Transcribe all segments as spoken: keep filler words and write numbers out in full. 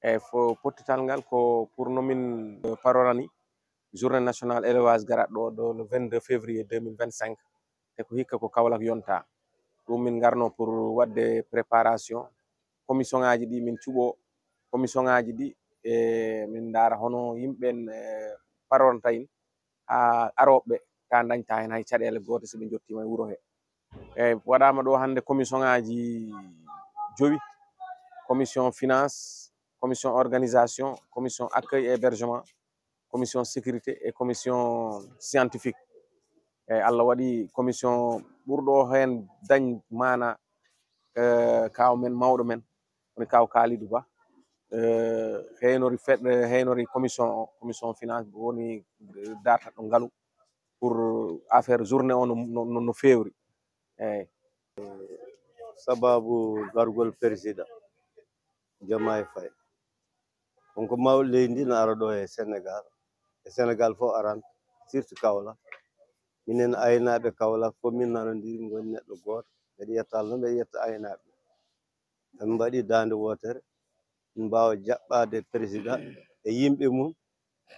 E fo pottital ngal ko pour no min, eh, parorani journée nationale élevage garat ɗo, ɗo le vingt-deux février deux mille vingt-cinq. Te ko hikka ko Kaolack yonta. Ɗum min ngarno pour waɗde préparation. Commission ngaji ɗi min cuɓo, commission ngaji ɗi, e min ndaara hono yimɓe ɓen, eh, paroranta en haa arooɓe ta dañta heen hay caɗeele goote si ɓe njottiima e wuro he. E waɗaama ɗo hannde commission ngaji jowi, commission finance, commission organisation, commission accueil et hébergement, commission sécurité et commission scientifique. E Allah waɗi commission ɓurɗo heen dañ maana, eh, kaaw men, mawɗo men, woni kaaw Kalidou Ba. Eh, heynori fed-, eh, heynori commission o, commission finance woni, eh, darta ɗo ngalu pour affaire journée o no, no, no, no feewri. Eeyi. Sababu gargol président Diomaye Faye. Wonko mawɗo leydi ndi no ara ɗo e Sénégal. E Sénégal fof aranta, surtout Kaolack. Minen aynaaɓe Kaolack fof min nanondiri, ngoni neɗɗo gooto. Mbeɗa yetta Allah, mbeɗa yetta aynaaɓe. Ɓe mbaɗi daande wootere, min mbaawa jaɓɓaade président e yimɓe mum,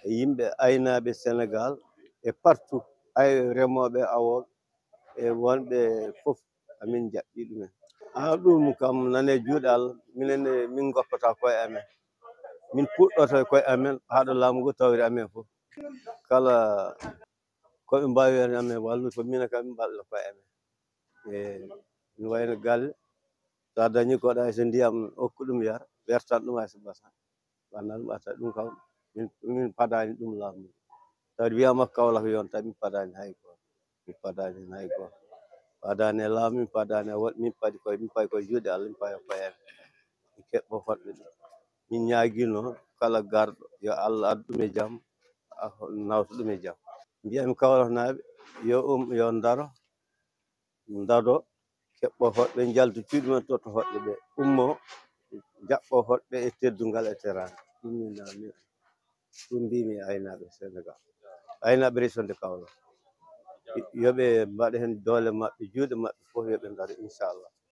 e yimɓe aynaaɓe Sénégal, e partout, ay remooɓe, awooɓe, e wonɓe fof, amin jaɓɓi ɗumen. Haa ɗum kam nane juuɗe Allah, minen e min ngoppata koye amen. Min puɗɗoto koye amen, haa ɗo laamu ngu tawri amen fof. Kala ko ɓe mbaawi heen amen wallude, ko minen kam min mbaɗata koye amen. E no wayno galle, so a dañi ko ɗa, so ndiyam okku ɗum yara, wertan ɗum hay so basan. Ɓanna ɗum ata ɗum kam, min, min padaani ɗum laamu. Tawde wiyama Kaolack yonta, min padaani hay gooto. Min padaani heen hay gooto. Padaani e laamu, min padaani e woɗ-, min padi koye, min payi koye juuɗe Allah, min payi koye amen. Min keɓɓo fotɓe ɗum. Min ñaagino kala garɗo, yo Allah addu ɗum e jam, a-, nawta ɗum e jam. Mbiyami Kaolack naaɓe, yo um, yo ndaro, ndado, keɓɓo hoɗɓe, njaltu cuuɗi men, totto hoɗɓe ɓe, ummo, jaɓɓo hoɗɓe e teddungal e teraanga. Ɗum min namir. Ɗum mbimi e aynaaɓe Sénégal. Aynaaɓe région de Kaolack. Yo ɓe mbaɗa heen doole maɓɓe, juuɗe maɓɓe fof, yo ɓe ndaro, inchallah.